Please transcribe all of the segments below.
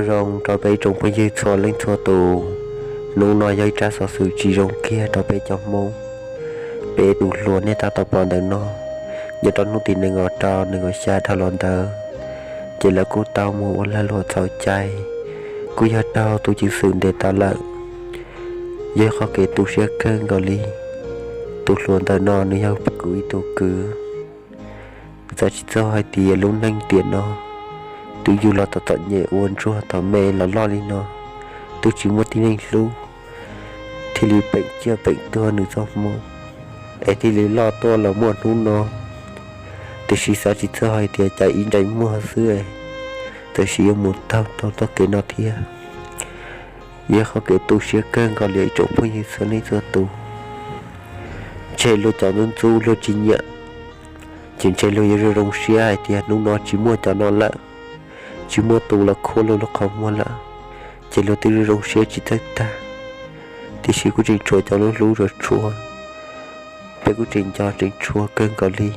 Zoo rau peb tsoom phooj ywg txhua leej txhua tus, hnub no yog ib tsab xov xwm tsis zoo kiag rau peb cov Hmoob. Peb tus hluas nej tab tom pom ntawm no, nyob rau hnub tim nees nkaum rau nees nkaum xya dhau los ntawd, ces lawv kuj tau mus ua lag luam txhaum cai, kuj yog raug tus ceev xwm ntes tau lawm. Yog qhov kev tu siab kawg nkaus li. Tus hluas ntawm no nws yog kuv ib tug kwv. Xav tsis txog hais tias lub neej tiam no twb yug los tau txom nyem ua ntsuag tom me los loj li no, twb tsis muaj tib neeg hlub, thiaj li peem ciaj peem tuag nws txoj hmoo, es thiaj li loj tuaj los muaj hnub no. Tiam sis xav tsis txog hais tias cas ib ntsais muag xwb, tab sis yuav mus taug rau txoj kev no thiab. Yog qhov kev tu siab kawg nkaus li ib tsoom phooj ywg txhua leej txhua tus. Ntshe luag cov ntxub ntxub luag tsis nyiam, ces ntshe luag yuav zoo zoo siab hais tias hnub no tsis muaj cov no lawm, tsis muaj tus los khuab luag lub qhov muag lawm, ces luag twb zoo zoo siab tsis txawj tag. Tiam sis kuj tseem tshuav cov hlub hlub tshua tshua, peb kuj tseem nco tseem tshua kawg nkaus li,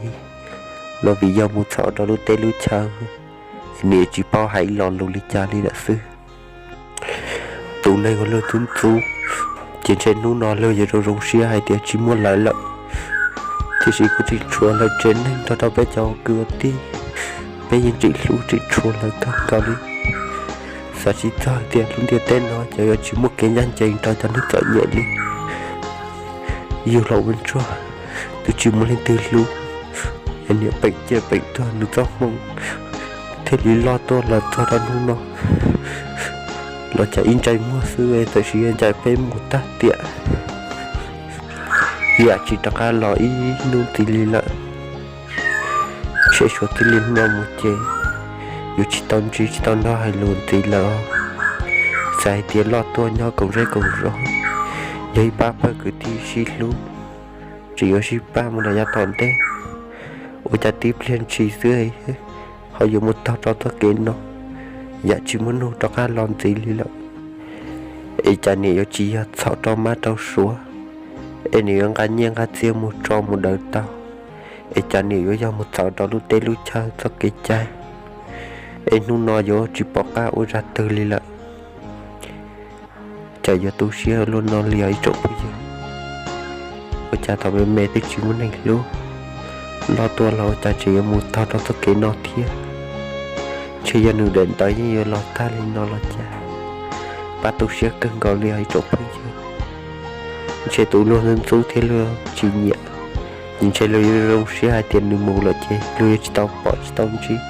los vim yog mus txhaum rau lub teb lub chaw, nws tsis paub hais ib lo lus li cas li lawm xwb. Tus neeg uas luag ntxub ntxub, ces ntshe hnub no luag yuav zoo zoo siab hais tias tsis muaj lawv lawm. Tiam sis kuj tseem tshuav lawv tsev neeg nrog rau peb cov kwv tij, peb yeej tseem hlub tseem tshua lawv kawg nkaus li. Xav tsis txog tias lub ntiaj teb no ces yuav tsis muaj kev ncaj ncees rau cov neeg txom nyem li. Yug los ua ntsuag twb tsis muaj leej twg hlub, es niam peem ciaj peem tuag nws txoj hmoo, thiaj li loj tuaj los txog rau hnub no. Los cas ib ntsais muag xwb, tab sis ncaim peb mus tag tiam, yam tsis rov qab los ib hnub ntxiv li lawm. Ntshe suav txij li hnub no mus ces yuav tsis tau ntsib tsis tau nrog hais lus ntxiv lawm. Xav hais tias loj tuaj nyob koom zej koom zos, yog ib pab pawg kwv tij sib hlub, tseem yuav sib pab mus rau yav tom ntej. Ua cas tib pliag ntshis xwb ho yuav mus taug rau txoj kev no, yam tsis muaj hnub rov qab los ntxiv li lawm. Es cas niam yuav tsis yog txhaum rau mab rau suav, es nws yuav nqa nyiaj nqa txiaj mus tso mus daws tau, es cas niam yuav yog mus txhaum rau lub teb lub chaw txoj kev cai, es hnub no yuav tsis pom qab ua zaj twg li lawm. Cas yuav tu siab luaj no li os ib tsoom phooj ywg. Ua cas thaum me me twb tsis muaj neeg hlub, loj tuaj los ua cas tseem yuav mus txog rau txoj kev no thiab. Ntshe yog nws daim ntawv yeej yuav los tag li no los cas. Pab tu siab kawg nkaus li os ib tsoom phooj ywg. Ntshe tus luag ntxub ntxub thiab luag tsis nyiam, ces ntshe luag yuav zoo siab hais tias nws mus lawm ces luag yuav tsis tau pom tsis tau ntsib,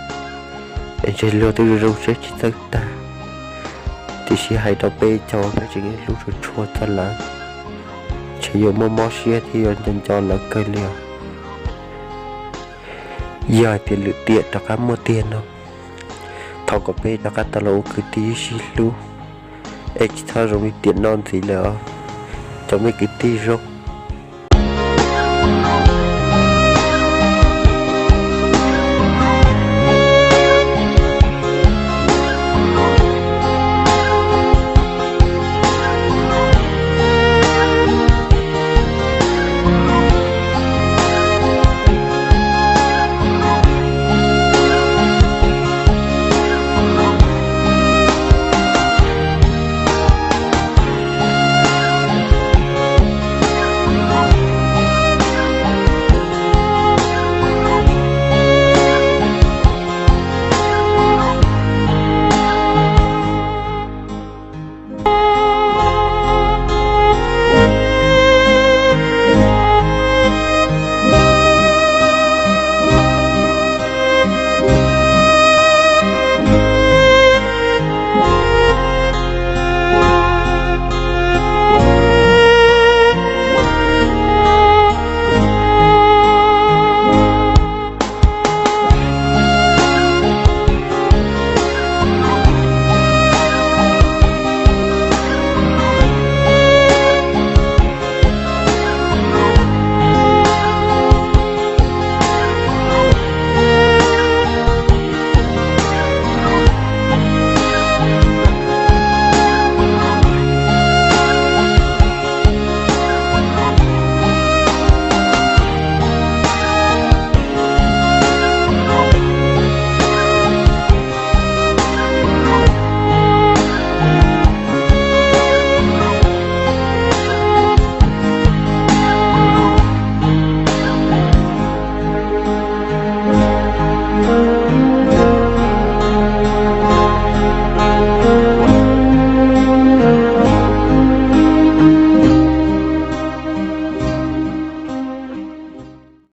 es ntshe luag twb zoo zoo siab tsis txawj tag. Tiam sis hais rau peb cov peb tseem hlub tshua tshua txog lawv, ntshe yuav mob mob siab thiab yuav nco nco lawv kawg li os. Yog hais tias lwm tiam rov qab muaj tiag no, thov kom peb rov qab tau los ua kwv tij sib hlub, es tsis txhob zoo li tiam no ntxiv lawm os. Cov me kwv tij zoo,